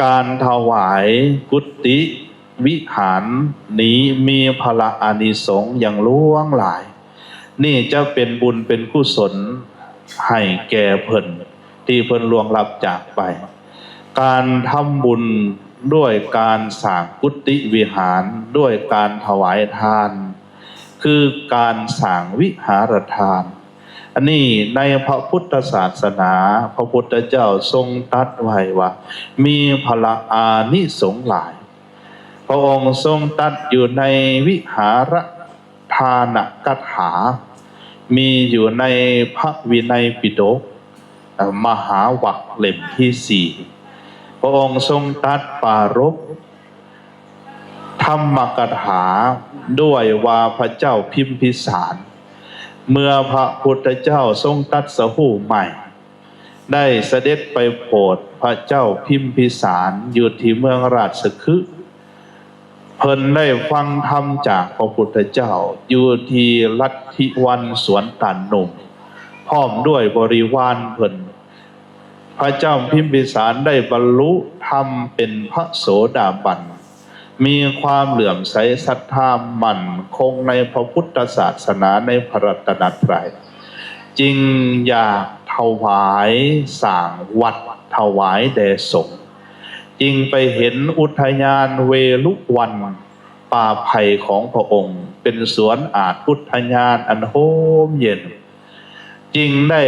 ການຖວາຍກຸຕິວິຫານນີ້ມີພະລະອານິສົງຢ່າງຫຼວງຫຼາຍ. ນີ້ຈະເປັນບຸນເປັນກຸສົນໃຫ້ແກ່ເພິ່ນ ທີ່ເພິ່ນລ່ວງລັບຈາກໄປ. ການທຳບຸນດ້ວຍການສ້າງກຸຕິວິຫານ ດ້ວຍການຖວາຍທານ ຄືການສ້າງວິຫາລະທານ. ອັນນີ້ໃນພະພຸດທະສາສະໜາ ພະພຸດທະເຈົ້າຊົງຕັດໄວ້ວ່າມີພະລະອານິສົງຫຼາຍ. ພະອົງຊົງຕັດຢູ່ໃນວິຫາລະທານະກະຖາ ມີຢູ່ໃນພະວິໄນປິດົກ ມະຫາວັກເຫຼັ້ມທີສີ່. ພະອົງຊົງຕັດປາລົບທຳມະກະຖາດ້ວຍວ່າພະເຈົ້າພິມພິສານ ເມື່ອພະພຸດທະເຈົ້າຊົງຕັດສະຮູ້ໃໝ່ ໄດ້ສະເດັດໄປໂຜດພະເຈົ້າພິມພິສານຢູ່ທີ່ເມືອງລາຊະຄຶ. ເພິ່ນໄດ້ຟັງທຳຈາກພະພຸດທະເຈົ້າຢູ່ທີ່ລັດທິວັນສວນຕານໜຸ່ມ ພ້ອມດ້ວຍບໍລິວານເພິ່ນ. ພະເຈົ້າພິມພິສານໄດ້ບັນລຸທຳເປັນພະໂສດາບັນ ມີຄວາມເຫຼື້ອມໃສສັດທາໝັ້ນຄົງໃນພະພຸດທະສາສະໜາ ໃນພະລັດຕະນະໄຕ ຈຶ່ງຢາກຖວາຍ ສ້າງວັດຖວາຍແດ່ສົງ, ຈຶ່ງໄປເຫັນອຸດທະຍານເວລຸວັນ ປ່າໄຜ່ຂອງພະອົງ ເປັນສວນອາດອຸດທະຍານອັນໂຮມເຢັນ, ຈຶ່ງໄດ້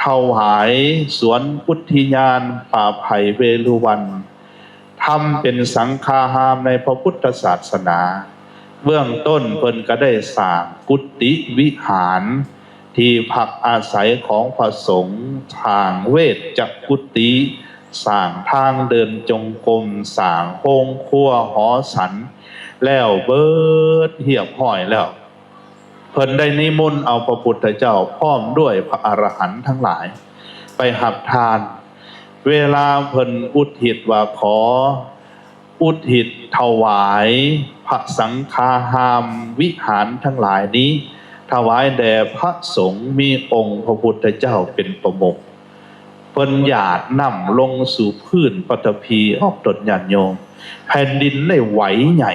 ຖວາຍສວນອຸດທິຍານປ່າໄຜ່ເວລຸວັນ ທຳເປັນສັງຄາຮາມໃນພະພຸດທະສາສະໜາ. ເບື້ອງຕົ້ນເພິ່ນກໍໄດ້ສ້າງກຸຕິວິຫານ ທີ່ພັກອາໄສຂອງພະສົງ, ສ້າງເວດຈັກກຸຕິ, ສ້າງທາງເດີນຈົງກົມ, ສ້າງໂຮງຄົວຫໍສັນ ແລ້ວເບີດຮຽບຮ້ອຍແລ້ວ. ເພິ່ນໄດ້ນິມົນເອົາພະພຸດທະເຈົ້າພ້ອມດ້ວຍພະອະລະຫັນທັງຫຼາຍໄປຮັບທານ. ເວລາເພິ່ນອຸທິດວ່າຂໍອຸທິດຖວາຍພະສັງຄາຮາມວິຫານທັງຫຼາຍນີ້ ຖວາຍແດ່ພະສົງ ມີອົງພະພຸດທະເຈົ້າເປັນປະມຸກ, ເພິ່ນຫຍາດນ້ຳລົງສູ່ພື້ນປະຖະພີອອກຕົນຍາດໂຍມ, ແຜ່ນດິນໄດ້ໄຫວໃຫຍ່.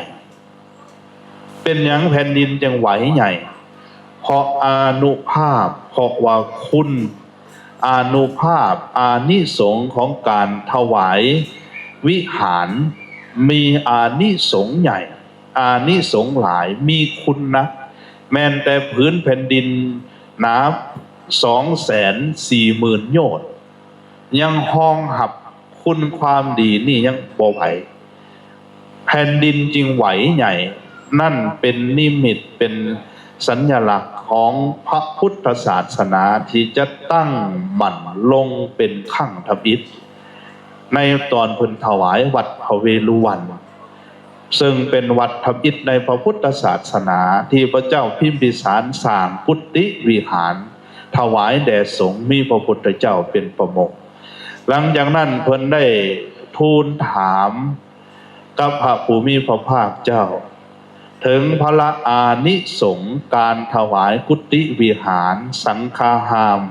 ເປັນຫຍັງແຜ່ນດິນຈຶ່ງໄຫວໃຫຍ່? ເພາະອານຸພາບ, ເພາະວ່າຄຸນ, ອານຸພາບ, ອານິສົງຂອງການຖວາຍວິຫານ ມີອານິສົງໃຫຍ່, ອານິສົງຫຼາຍ, ມີຄຸນນະ. ແມ່ນແຕ່ຜືນແຜ່ນດິນໜາສອງແສນສີ່ໝື່ນໂຍດ ຍັງຮອງຮັບຄຸນຄວາມດີນີ້ຍັງບໍ່ໄຫວ. ແຜ່ນດິນຈຶ່ງໄຫວໃຫຍ່. ນັ້ນເປັນນິມິດ, ເປັນສັນຍະລັກຂອງພະພຸດທະສາສະໜາທີ່ຈະຕັ້ງໝັ້ນລົງເປັນຄັ້ງທຳອິດ ໃນຕອນເພິ່ນຖວາຍວັດພະເວລຸວັນ. ເຊິ່ງເປັນວັດທຳອິດໃນພະພຸດທະສາສະໜາ ທີ່ພະເຈົ້າພິມພິສານສ້າງກຸຕິວິຫານຖວາຍແດ່ສົງ ມີພະພຸດທະເຈົ້າເປັນປະມຸກ. ຫຼັງຈາກນັ້ນເພິ່ນໄດ້ທູນຖາມກັບພະຜູ້ມີພະພາກເຈົ້າ ເຖິງພະລະອານິສົງການຖວາຍກຸຕິວິຫານສັງຄາຮາມ.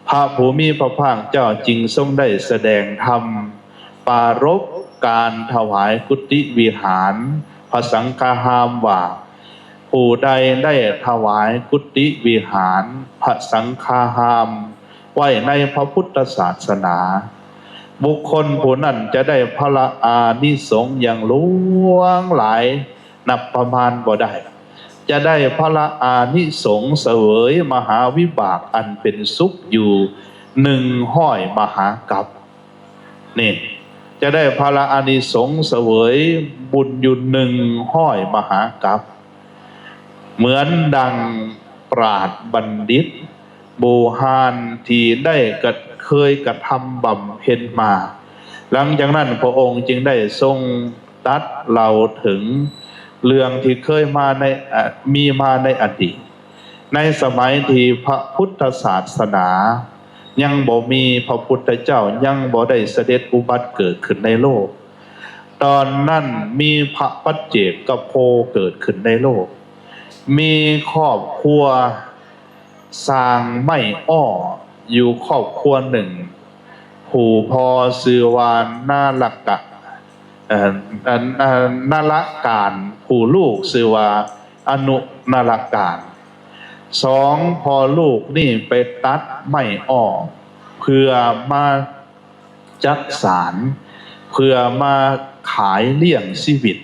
ພະຜູ້ມີພະພາກເຈົ້າຈຶ່ງຊົງໄດ້ສະແດງທຳ ປາລົບການຖວາຍກຸຕິວິຫານພະສັງຄາຮາມວ່າ ຜູ້ໃດໄດ້ຖວາຍກຸຕິວິຫານພະສັງຄາຮາມໄວ້ໃນພະພຸດທະສາສະໜາ ບຸກຄົນຜູ້ນັ້ນຈະໄດ້ພະລະອານິສົງຢ່າງຫຼວງຫຼາຍ ນັບປະມານບໍ່ໄດ້, ຈະໄດ້ພະລະອານິສົງສະເຫວີຍມະຫາວິບາກອັນເປັນສຸກຢູ່ໜຶ່ງຮ້ອຍມະຫາກັບ. ນີ້ ຈະໄດ້ພະລະອານິສົງສະເຫວີຍບຸນຢູ່ໜຶ່ງຮ້ອຍມະຫາກັບ. ເໝືອນດັ່ງປາດບັນດິດບູຮານທີ່ໄດ້ກະ ເຄີຍກະທຳບຳເພັນມາ. ຫຼັງຈາກນັ້ນພະອົງຈຶ່ງໄດ້ຊົງຕັດເລົ່າເຖິງເລື່ອງທີ່ເຄີຍມາໃນ ອະ ມີມາໃນອະດີດ. ໃນສະໄໝທີ່ພະພຸດທະສາສະໜາຍັງບໍ່ມີ, ພະພຸດທະເຈົ້າຍັງບໍ່ໄດ້ສະເດັດອຸບັດເກີດຂຶ້ນໃນໂລກ, ຕອນນັ້ນມີພະປັດເຈກກະໂພເກີດຂຶ້ນໃນໂລກ, ມີຄອບຄົວ ຊ່າງໄມ້ອໍ້ຢູ່ຄອບຄົວໜຶ່ງ, ໂພ ຜູ້ພໍ່ຊື່ວ່ານາລະກະ ເອີ ນາລະການ ຜູ້ລູກຊື່ວ່າອະນຸນາລະການ. ສອງພໍ່ລູກນີ້ໄປຕັດໄມ້ອ້ອເພື່ອມາຈັກສານ ເພື່ອມາຂາຍລ້ຽງຊີວິດ.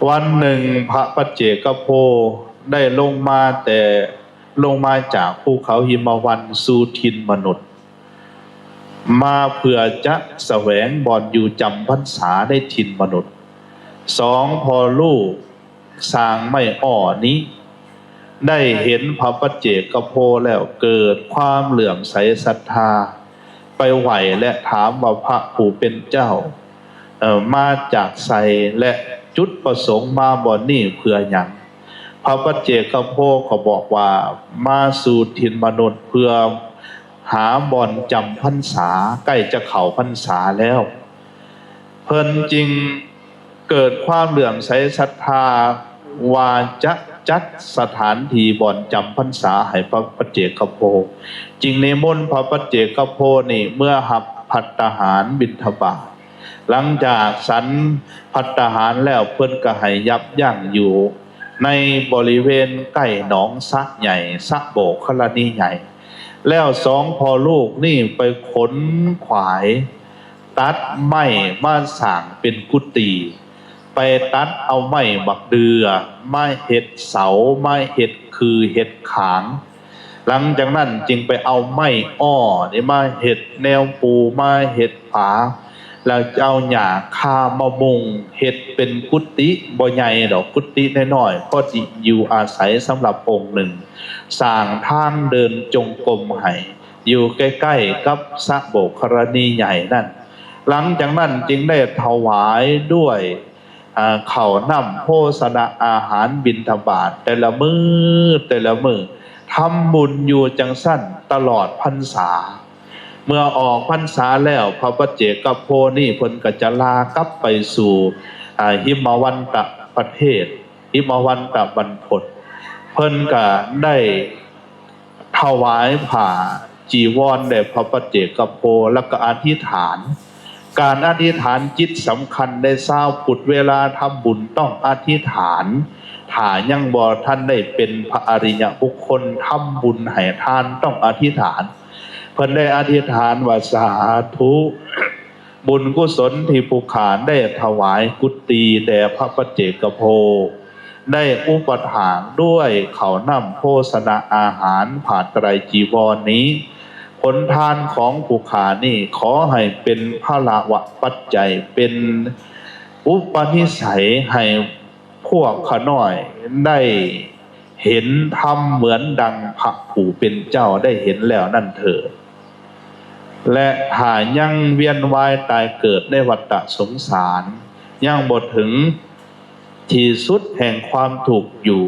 ວັນໜຶ່ງພະປັດເຈກະໂພໄດ້ລົງມາແຕ່ ລົງມາຈາກພູເຂົາຫິມະວັນສູ່ຖິ່ນມະນຸດ ມາເພື່ອຈະສະແຫວງບ່ອນຢູ່ຈຳພັນສາໃນຖິ່ນມະນຸດ. ສອງພໍ່ລູກຊ່າງໄມ້ອ້ອນີ້ ໄດ້ເຫັນພະປັດເຈກະໂພແລ້ວເກີດຄວາມເຫຼື້ອມໃສສັດທາ ໄປໄຫວ້ ແລະ ຖາມວ່າ ພະຜູ້ເປັນເຈົ້າ ເອີ ມາຈາກໃສ ແລະ ຈຸດປະສົງມາບ່ອນນີ້ເພື່ອຫຍັງ? ພະປັດເຈກະໂພກໍບອກວ່າ ມາສູ່ຖິ່ນມະນຸດເພື່ອຫາບ່ອນຈຳພັນສາ ໃກ້ຈະເຂົ້າພັນສາແລ້ວ. ເພິ່ນຈຶ່ງເກີດຄວາມເຫຼື້ອມໃສສັດທາວ່າຈະຈັດສະຖານທີ່ບ່ອນຈຳພັນສາໃຫ້ພະປັດເຈກະໂພ ຈຶ່ງນິມົນພະປັດເຈກະໂພນີ້ເມືອຮັບພັດຕາຫານບິນທະບາດ. ຫຼັງຈາກສັນພັດຕາຫານແລ້ວ ເພິ່ນກໍໃຫ້ຢັບຢັ້ງຢູ່ໃນບໍລິເວນໃກ້ໜອງສະໃຫຍ່ ສະໂບກຄະລະນີໃຫຍ່. ແລ້ວສອງພໍ່ລູກນີ້ໄປຂົນຂວາຍ ຕັດໄມ້ມາສ້າງເປັນກຸຕິ ໄປຕັດເອົາໄມ້ບັກເດື່ອມາເຮັດເສົາ ມາເຮັດຄືເຮັດຂາງ. ຫຼັງຈາກນັ້ນຈຶ່ງໄປເອົາໄມ້ອ້ອນີ້ມາເຮັດແນວປູ ມາເຮັດຝາ ແລ້ວຈະເອົາຫຍ້າຄາມາມຸງ ເຮັດເປັນກຸຕິ ບໍ່ໃຫຍ່ດອກ ກຸຕິນ້ອຍໆ ພໍຊິຢູ່ອາໄສສຳລັບອົງໜຶ່ງ ສ້າງທາງເດີນຈົງກົມໃຫ້ ຢູ່ໃກ້ໆກັບສະໂບກຄະລະນີໃຫຍ່ນັ້ນ. ຫຼັງຈາກນັ້ນຈຶ່ງໄດ້ຖວາຍດ້ວຍ ເຂົ້ານ້ຳໂພຊະນະອາຫານບິນທະບາດແຕ່ລະມື້ ແຕ່ລະມື້ ທຳບຸນຢູ່ຈັ່ງຊັ້ນຕະຫຼອດພັນສາ. ເມື່ອອອກພັນສາແລ້ວ ພະປັດເຈກະໂພນີ້ເພິ່ນກໍຈະລາກັບໄປສູ່ ຫິມະວັນຕະປະເທດ ຫິມະວັນຕະບັນພົດ ເພິ່ນກໍໄດ້ ຖວາຍຜ້າຈີວອນແດ່ພະປັດເຈກະໂພ ແລ້ວກໍອະທິຖານ. ການອະທິຖານຈິດສຳຄັນໃນຊາວພຸດ ເວລາທຳບຸນຕ້ອງອະທິຖານ. ຖ້າຍັງບໍ່ທັນໄດ້ເປັນພະອະລິຍະບຸກຄົນ ທຳບຸນໃຫ້ທານຕ້ອງອະທິຖານ. ເພິ່ນໄດ້ອະທິຖານວ່າ ສາທຸ ບຸນກຸສົນທີ່ຜູ້ຂ້າໄດ້ຖວາຍກຸດຕີແດ່ພະປັດເຈກະໂພ ໄດ້ອຸປະຖາກດ້ວຍເຂົ້ານ້ຳໂພຊະນະອາຫານ ຜ້າໄຕຣຈີວອນນີ້ ຜົນທານຂອງຜູ້ຂ້ານີ້ ຂໍໃຫ້ເປັນພະລະວະປັດໄຈ ເປັນອຸປະນິໄສໃຫ້ ພວກຂ້ານ້ອຍໄດ້ເຫັນທຳເໝືອນດັ່ງພະຜູ້ເປັນເຈົ້າໄດ້ເຫັນແລ້ວນັ້ນເທີດ ແລະ ຖ້າຍັງວຽນວ່າຍຕາຍເກີດໃນວັດຕະສົງສານ ຍັງບໍ່ເຖິງທີ່ສຸດແຫ່ງຄວາມທຸກຢູ່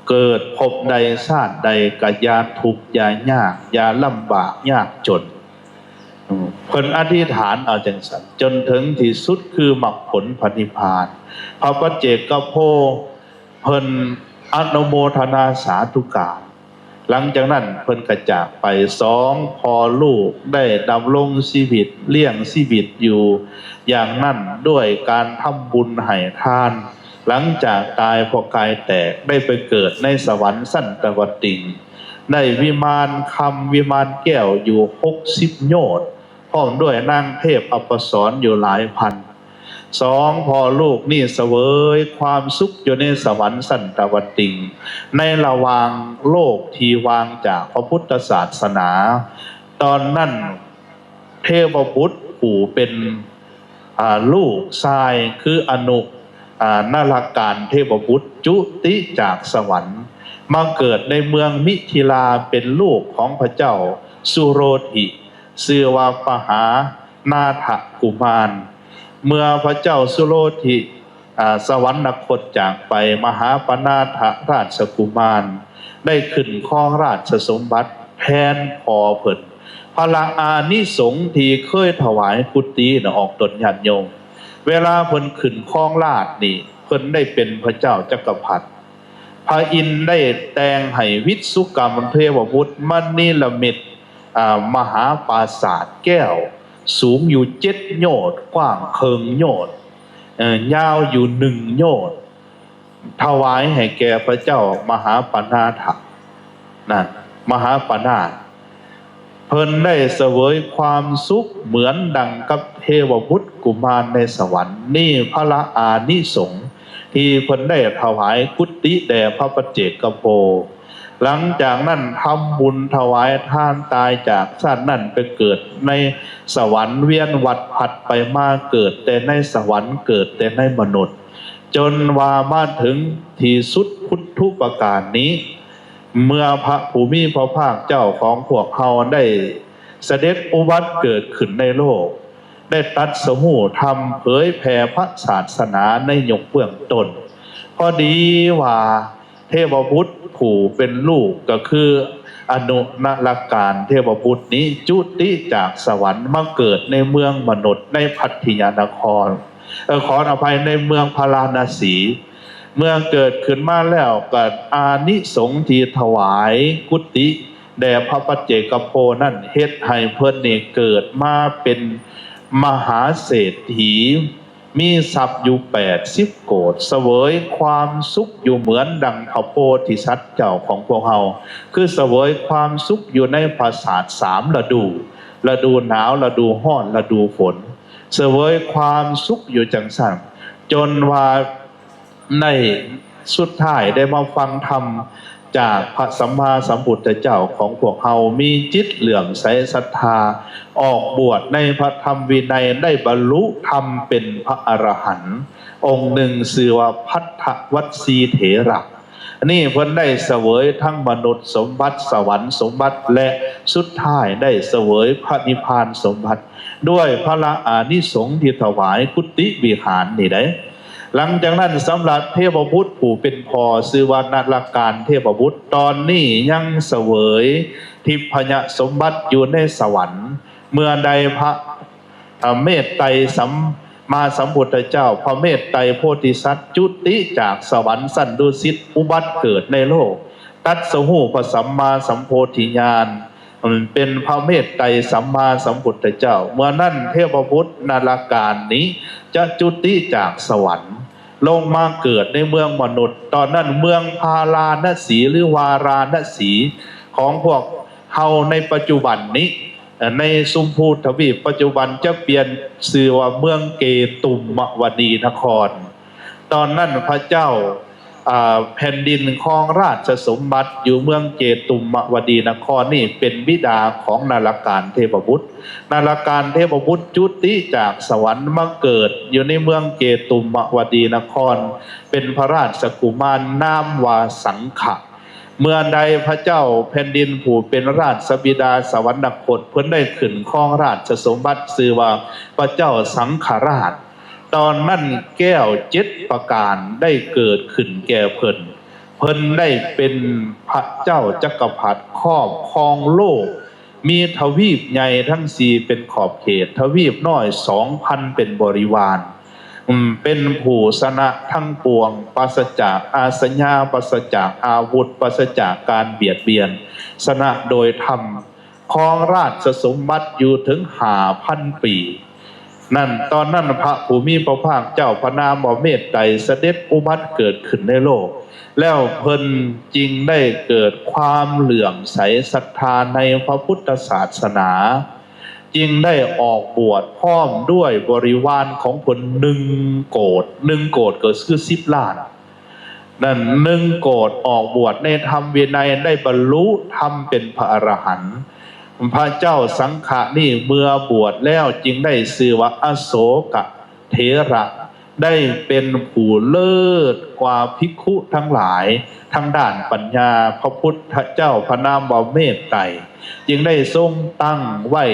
ເກີດພົບໃດຊາດໃດກໍຢ່າທຸກ ຢ່າຍາກ ຢ່າລຳບາກຍາກຈົນ. ເພິ່ນອະທິຖານເອົາຈັ່ງຊັ້ນ ຈົນເຖິງທີ່ສຸດຄືມັກຜົນພະນິບພານ. ພະປັດເຈກະໂພ ເພິ່ນອະນຸໂມທະນາສາທຸການ. ຫຼັງຈາກນັ້ນເພິ່ນກໍຈາກໄປ. ສອງພໍ່ລູກໄດ້ດຳລົງຊີວິດ ລ້ຽງຊີວິດຢູ່ຢ່າງນັ້ນ ດ້ວຍການທຳບຸນໃຫ້ທານ. ຫຼັງຈາກຕາຍເພາະກາຍແຕກ ໄດ້ໄປເກີດໃນສະຫວັນຊັ້ນຕະວະຕິງ ໄດ້ວິມານຄຳ ວິມານແກ້ວຢູ່ຫົກສິບໂຍດ ພ້ອມດ້ວຍນາງເທບອັບປະສອນຢູ່ຫຼາຍພັນ. ສອງພໍ່ລູກນີ້ສະເຫວີຍຄວາມສຸກຢູ່ໃນສະຫວັນຊັ້ນຕະວັດຕິງ ໃນລະຫວ່າງໂລກທີ່ວ່າງຈາກພະພຸດທະສາສະໜາ. ຕອນນັ້ນເທວະບຸດຜູ້ເປັນ ອາ ລູກຊາຍຄືອະນຸ ອາ ນາລະການເທວະບຸດ ຈຸຕິຈາກສະຫວັນ ມາເກີດໃນເມືອງມິທິລາ ເປັນລູກຂອງພະເຈົ້າສຸໂຣທິ ຊື່ວ່າປະຫານາທະກຸມານ. ເມື່ອພະເຈົ້າສຸໂຣທິ ອາ ສະຫວັນນະຄົດຈາກໄປ ມະຫາປະນາທະລາຊະກຸມານ ໄດ້ຂຶ້ນຄອງລາຊະສົມບັດແທນພໍ່ເພິ່ນ. ພະລະອານິສົງທີ່ເຄີຍຖວາຍກຸດຕີນະ ອອກຕົນຍາດໂຍມ ເວລາເພິ່ນຂຶ້ນຄອງລາດນີ້ ເພິ່ນໄດ້ເປັນພະເຈົ້າຈັກກະພັດ. ພະອິນໄດ້ແຕ່ງໃຫ້ວິດສຸກຳເທວະບຸດມາເນລະມິດ ອາ ມະຫາປາສາດແກ້ວ ສູງຢູ່ເຈັດໂຍດ ກວ້າງເຄິ່ງໂຍດ ເອີ ຍາວຢູ່ໜຶ່ງໂຍດ ຖວາຍໃຫ້ແກ່ພະເຈົ້າມະຫາປະນາຖະ ນັ້ນ ມະຫາປະນາດ ເພິ່ນໄດ້ສະເຫວີຍຄວາມສຸກເໝືອນດັ່ງກັບເທວະບຸດກຸມານໃນສະຫວັນ. ນີ້ພະລະອານິສົງທີ່ເພິ່ນໄດ້ຖວາຍກຸຕິແດ່ພະປັດເຈກະໂພ. ຫຼັງຈາກນັ້ນທຳບຸນຖວາຍທານ ຕາຍຈາກຊາດນັ້ນໄປເກີດໃນສະຫວັນ ວຽນວັດຜັດໄປມາ ເກີດແຕ່ໃນສະຫວັນ ເກີດແຕ່ໃນມະນຸດ ຈົນວ່າມາເຖິງທີ່ສຸດຄຸດທຸປະການນີ້ ເມື່ອພະຜູ້ມີພະພາກເຈົ້າຂອງພວກເຮົາໄດ້ສະເດັດອຸບັດເກີດຂຶ້ນໃນໂລກ ໄດ້ຕັດສະຮູ້ທຳ ເຜີຍແຜ່ພະສາດສະໜາໃນຍຸກເບື້ອງຕົ້ນ ພໍດີວ່າເທວະບຸດຜູ້ເປັນລູກ ກໍຄືອະນຸນະລະການເທວະບຸດນີ້ ຈຸຕິຈາກສະຫວັນມາເກີດໃນເມືອງມະນຸດ ໃນພັດທິຍານະຄອນ ເອີ ຂໍອະໄພ ໃນເມືອງພາລານະສີ. ເມື່ອເກີດຂຶ້ນມາແລ້ວ ກໍອານິສົງທີ່ຖວາຍກຸຕິແດ່ພະປັດເຈກະໂພນັ້ນ ເຮັດໃຫ້ເພິ່ນນີ້ເກີດມາເປັນມະຫາເສດຖີ ມີຊັບຢູ່ແປດສິບໂກດ ສະເຫວີຍຄວາມສຸກຢູ່ເໝືອນດັ່ງພະໂພທິສັດເຈົ້າຂອງພວກເຮົາ ຄືສະເຫວີຍຄວາມສຸກຢູ່ໃນປາສາດສາມລະດູ ລະດູໜາວ ລະດູຮ້ອນ ລະດູຝົນ ສະເຫວີຍຄວາມສຸກຢູ່ຈັ່ງຊັ້ນ ຈົນວ່າໃນສຸດທ້າຍໄດ້ມາຟັງທຳຈາກພະສຳມາສຳພຸດທະເຈົ້າຂອງພວກເຮົາ ມີຈິດເຫຼື້ອມໃສສັດທາ ອອກບວດໃນພະທຳວິໄນ ໄດ້ບັນລຸທຳເປັນພະອະລະຫັນ ອົງໜຶ່ງຊື່ວ່າພັດທະວັດສີເຖລະ. ນີ້ເພິ່ນໄດ້ສະເຫວີຍທັງມະນຸດສົມບັດ, ສະຫວັນສົມບັດ ແລະ ສຸດທ້າຍໄດ້ສະເຫວີຍພະນິບພານສົມບັດ ດ້ວຍພະລະອານິສົງທີ່ຖວາຍກຸຕິວິຫານນີ້ໄດ໋. ຫຼັງຈາກນັ້ນ ສຳລັບເທວະບຸດຜູ້ເປັນພໍ່ ຊື່ວ່ານະລະການເທວະບຸດ ຕອນນີ້ຍັງສະເຫວີຍທິບພະຍະສົມບັດຢູ່ໃນສະຫວັນ. ເມື່ອໃດພະ ເມດໄຕສຳມາສຳພຸດທະເຈົ້າ ພະເມດໄຕໂພທິສັດ ຈຸຕິຈາກສະຫວັນຊັ້ນດຸສິດ ອຸບັດເກີດໃນໂລກ ຕັດສະຮູ້ພະສຳມາສຳໂພທິຍານ ເປັນພະເມດໄຕສຳມາສຳພຸດທະເຈົ້າ. ເມື່ອນັ້ນເທວະບຸດນະລະການນີ້ຈະຈຸຕິຈາກສະຫວັນ ລົງມາເກີດໃນເມືອງມະນຸດ. ຕອນນັ້ນເມືອງພາລານະສີ ຫຼື ວາລານະສີ ຂອງພວກເຮົາໃນປັດຈຸບັນນີ້ ໃນຊົມພູທະວີບປັດຈຸບັນຈະປ່ຽນຊື່ວ່າເມືອງເກຕຸມມະວະດີນະຄອນ. ຕອນນັ້ນພະເຈົ້າ ອາ ແຜ່ນດິນຄອງລາຊະສົມບັດຢູ່ເມືອງເກຕຸມມະວະດີນະຄອນນີ້ ເປັນບິດາຂອງນາລະການເທວະບຸດ. ນາລະການເທວະບຸດຈຸຕິຈາກສະຫວັນມາເກີດຢູ່ໃນເມືອງເກຕຸມມະວະດີນະຄອນ ເປັນພະລາຊະກຸມານ ນາມວ່າສັງຂະ. ເມື່ອໃດພະເຈົ້າແຜ່ນດິນຜູ້ເປັນລາຊະບິດາສະຫວັນນະຄົດ ເພິ່ນໄດ້ຂຶ້ນຄອງລາຊະສົມບັດ ຊື່ວ່າພະເຈົ້າສັງຂະລາດ. ຕອນນັ້ນແກ້ວເຈັດປະການໄດ້ເກີດຂຶ້ນແກ່ເພິ່ນ. ເພິ່ນໄດ້ເປັນພະເຈົ້າຈັກກະພັດຄອບຄອງໂລກ ມີທະວີບໃຫຍ່ທັງສີ່ເປັນຂອບເຂດ, ທະວີບນ້ອຍສອງພັນເປັນບໍລິວານ. ອືມ ເປັນຜູ້ຊະນະທັງປວງ, ປາສະຈາກອາສະຍາ, ປາສະຈາກອາວຸດ, ປາສະຈາກການບຽດບຽນ, ຊະນະໂດຍທຳ, ຄອງລາຊະສົມບັດຢູ່ເຖິງຫ້າພັນປີ. ນັ້ນ ຕອນນັ້ນພະຜູ້ມີພະພາກເຈົ້າ ພະນາມວ່າເມດໄຕ ສະເດັດອຸບັດເກີດຂຶ້ນໃນໂລກ ແລ້ວເພິ່ນຈຶ່ງໄດ້ເກີດຄວາມເຫຼື້ອມໃສສັດທາໃນພະພຸດທະສາສະໜາ, ຈຶ່ງໄດ້ອອກບວດພ້ອມດ້ວຍບໍລິວານຂອງເພິ່ນໜຶ່ງໂກດ, ໜຶ່ງໂກດກໍຄືສິບລ້ານ. ນັ້ນ ໜຶ່ງໂກດອອກບວດໃນທຳວິໄນ ໄດ້ບັນລຸທຳເປັນພະອະລະຫັນ. ພະເຈົ້າສັງຂະນີ້ເມື່ອບວດແລ້ວຈຶ່ງໄດ້ຊື່ວ່າອະໂສກະເຖລະ, ໄດ້ເປັນຜູ້ເລີດກວ່າພິກຂຸທັງຫຼາຍທາງດ້ານປັນຍາ. ພະພຸດທະເຈົ້າພະນາມວ່າເມດໄຕ ຈຶ່ງໄດ້ຊົງຕັ້ງໄວ້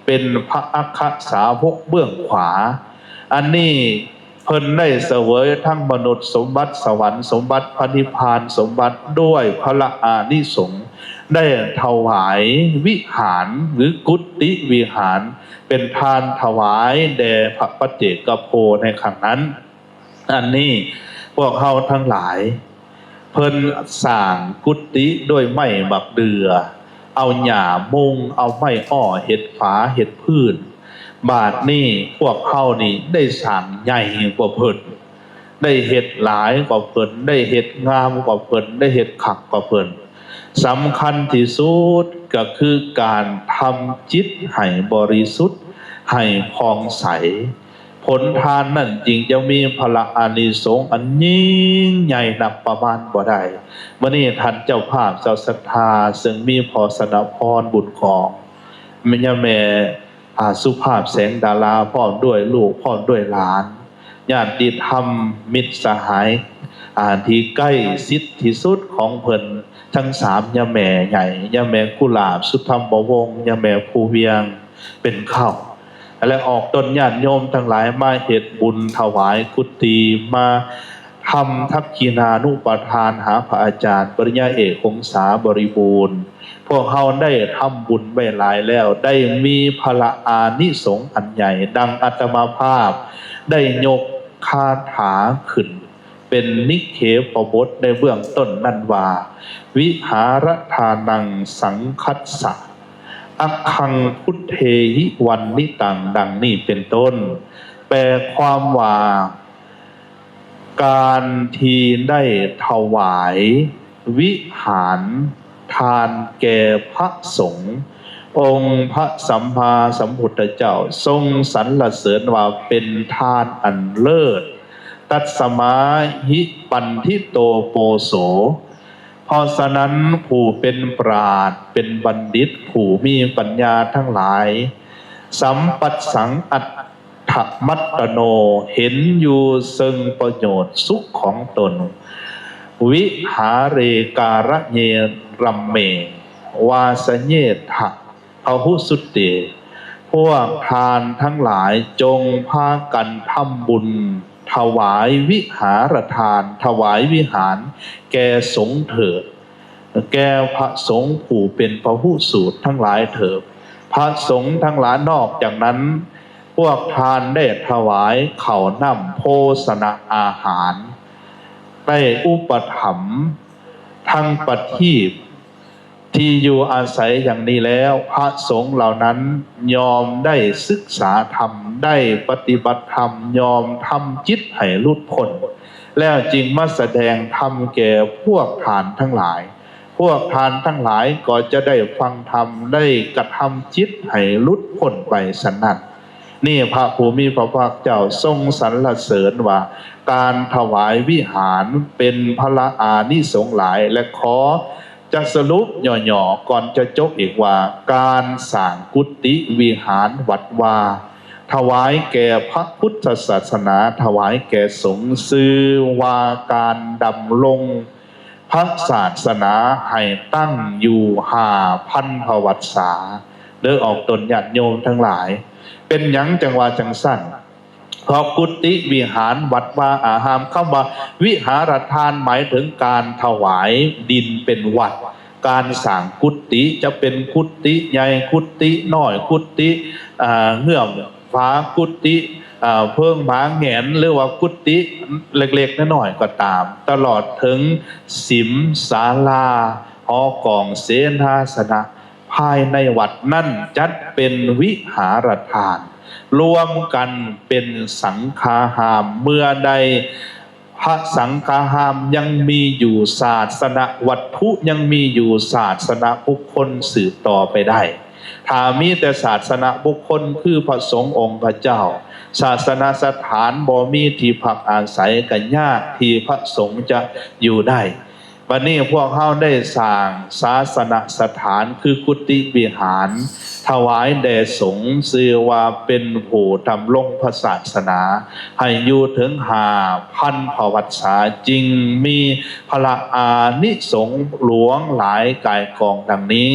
ເປັນພະອັກຄະສາວົກເບື້ອງຂວາ. ອັນນີ້ ເພິ່ນໄດ້ສະເຫວີຍທັງມະນຸດສົມບັດ, ສະຫວັນສົມບັດ, ພະນິບພານສົມບັດ ດ້ວຍພະລະອານິສົງ, ໄດ້ຖວາຍວິຫານ ຫຼື ກຸດຕິວິຫານ ເປັນທານຖວາຍແດ່ພະປັດເຈກະໂພໃນຄັ້ງນັ້ນ. ອັນນີ້ພວກເຮົາທັງຫຼາຍ ເພິ່ນສ້າງກຸດຕິດ້ວຍໄມ້ບັກເດື່ອ, ເອົາຫຍ້າມຸງ ເອົາໄມ້ອ້ອເຮັດຝາເຮັດພື້ນ. ບາດນີ້ພວກເຮົານີ້ໄດ້ສ້າງໃຫຍ່ກວ່າເພິ່ນ, ໄດ້ເຮັດຫຼາຍກວ່າເພິ່ນ, ໄດ້ເຮັດງາມກວ່າເພິ່ນ, ໄດ້ເຮັດຄັກກວ່າເພິ່ນ. ສຳຄັນທີ່ສຸດກໍຄືການທຳຈິດໃຫ້ບໍລິສຸດ, ໃຫ້ຜ່ອງໃສ. ຜົນທານນັ້ນຈຶ່ງຈະມີພະລະອານິສົງອັນຍິ່ງໃຫຍ່ນັບປະມານບໍ່ໄດ້. ມື້ນີ້ທ່ານເຈົ້າພາບເຈົ້າສັດທາ ເຊິ່ງມີພໍ່ສະນະພອນບຸນຂອງ, ແມ່ ຍາແມ່ ອາ ສຸພາບແສງດາລາ ພ້ອມດ້ວຍລູກ ພ້ອມດ້ວຍຫຼານ ຍາດຕິທຳ ມິດສະຫາຍ ອາ ທີ່ໃກ້ຊິດທີ່ສຸດຂອງເພິ່ນທັງສາມ ຍາແມ່ໃຫຍ່ ຍາແມ່ກຸຫຼາບ ສຸທຳມະວົງ ຍາແມ່ພູວຽງ ເປັນເຄົ້າ ແລະ ອອກຕົນຍາດໂຍມທັງຫຼາຍມາເຮັດບຸນຖວາຍກຸຕິ ມາທຳທັກຂິນານຸປະທານຫາພະອາຈານປະລິນຍາເອກ ຫົງສາ ບໍລິບູນ. ພວກເຮົາໄດ້ທຳບຸນໄວ້ຫຼາຍແລ້ວ, ໄດ້ມີພະລະອານິສົງອັນໃຫຍ່, ດັ່ງອາດຕະມາພາບໄດ້ຍົກຄາຖາຂຶ້ນເປັນນິເຂປະບົດໃນເບື້ອງຕົ້ນນັ້ນວ່າ ວິຫາລະທານັງສັງຄັດສະ ອັກຂັງພຸດເທຫິວັນນິຕັງ ດັ່ງນີ້ເປັນຕົ້ນ. ແປຄວາມວ່າ ການທີ່ໄດ້ຖວາຍວິຫານທານແກ່ພະສົງ, ອົງພະສຳມາສຳພຸດທະເຈົ້າຊົງສັນລະເສີນວ່າເປັນທານອັນເລີດ. ຕັດສະມາຫິປັນທິໂຕໂປໂສ. ເພາະສະນັ້ນ ຜູ້ເປັນປາດ ເປັນບັນດິດ ຜູ້ມີປັນຍາທັງຫຼາຍ ສຳປັດສັງອັດ ທະມັດຕະໂນ ເຫັນຢູ່ເຊິ່ງປະໂຫຍດສຸກຂອງຕົນ. ວິຫາເຣກາລະເຍລັມເມ ວາສະເຍທະ ພະຫຸສຸດເຕ ພວກທ່ານທັງຫຼາຍຈົ່ງພາກັນທຳບຸນຖວາຍວິຫາລະທານ ຖວາຍວິຫານແກ່ສົງເຖີດ. ແກ່ພະສົງຜູ້ເປັນພະຫຸສູດທັງຫຼາຍເທີດ. ພະສົງທັງຫຼາຍ ນອກຈາກນັ້ນ ພວກທ່ານໄດ້ຖວາຍເຂົ້ານ້ຳໂພຊະນະອາຫານ ໄດ້ອຸປະຖຳທັງປະທີບທີ່ຢູ່ອາໄສຢ່າງນີ້ແລ້ວ, ພະສົງເຫຼົ່ານັ້ນຍ່ອມໄດ້ສຶກສາທຳ, ໄດ້ປະຕິບັດທຳ, ຍ່ອມທຳຈິດໃຫ້ຫຼຸດພົ້ນ ແລ້ວຈຶ່ງມາສະແດງທຳແກ່ພວກທ່ານທັງຫຼາຍ. ພວກທ່ານທັງຫຼາຍກໍຈະໄດ້ຟັງທຳ, ໄດ້ກະທຳຈິດໃຫ້ຫຼຸດພົ້ນໄປສະນັ້ນ. ນີ້ພະຜູ້ມີພະພາກເຈົ້າຊົງສັນລະເສີນວ່າ ການຖວາຍວິຫານເປັນພະລະອານິສົງຫຼາຍ ແລະ ຂໍຈະສະຫຼຸບຫຍໍ້ໆ ກ່ອນຈະຈົບອີກວ່າ ການສ້າງກຸຕິວິຫານວັດວາ ຖວາຍແກ່ພະພຸດທະສາສະໜາ, ຖວາຍແກ່ສົງ, ຊື່ວ່າການດຳລົງພະສາສະໜາໃຫ້ຕັ້ງຢູ່ຫ້າພັນພະວັດສາ. ເດີ ອອກຕົນຍາດໂຍມທັງຫຼາຍ, ເປັນຫຍັງຈັ່ງວ່າຈັ່ງຊັ້ນ? ເພາະກຸຕິວິຫານວັດວາອາຮາມ, ຄຳວ່າວິຫາລະທານໝາຍເຖິງການຖວາຍດິນເປັນວັດ. ການສ້າງກຸຕິ ຈະເປັນກຸຕິໃຫຍ່, ກຸຕິນ້ອຍ, ກຸຕິ ອາ ເງື້ອມຝາ, ກຸຕິ ອາ ເພິງໝາແຫງນ ຫຼືວ່າກຸຕິເລັກໆນ້ອຍໆກໍຕາມ, ຕະຫຼອດເຖິງສິມ, ສາລາ, ຫໍກອງ, ເສນາສະນະ ພາຍໃນວັດນັ້ນຈັດເປັນວິຫາລະທານ, ລວມກັນເປັນສັງຄາຮາມ. ເມື່ອໃດພະສັງຄາຮາມຍັງມີຢູ່, ສາສະນະວັດຖຸຍັງມີຢູ່, ສາສະນະບຸກຄົນສືບຕໍ່ໄປໄດ້. ຖ້າມີແຕ່ສາສະນະບຸກຄົນ ຄືພະສົງອົງພະເຈົ້າ, ສາສະນະສະຖານບໍ່ມີທີ່ພັກອາໄສ, ກໍຍາກທີ່ພະສົງຈະຢູ່ໄດ້. ບັດນີ້ພວກເຮົາໄດ້ສ້າງສາສະນະສະຖານ ຄືກຸຕິວິຫານ ຖວາຍແດ່ສົງ, ຊື່ວ່າເປັນຜູ້ດຳລົງພະສາສະໜາ ໃຫ້ຢູ່ເຖິງຫ້າພັນພະວັດສາ, ຈຶ່ງມີພະລະອານິສົງຫຼວງຫຼາຍກ່າຍກອງດັ່ງນີ້.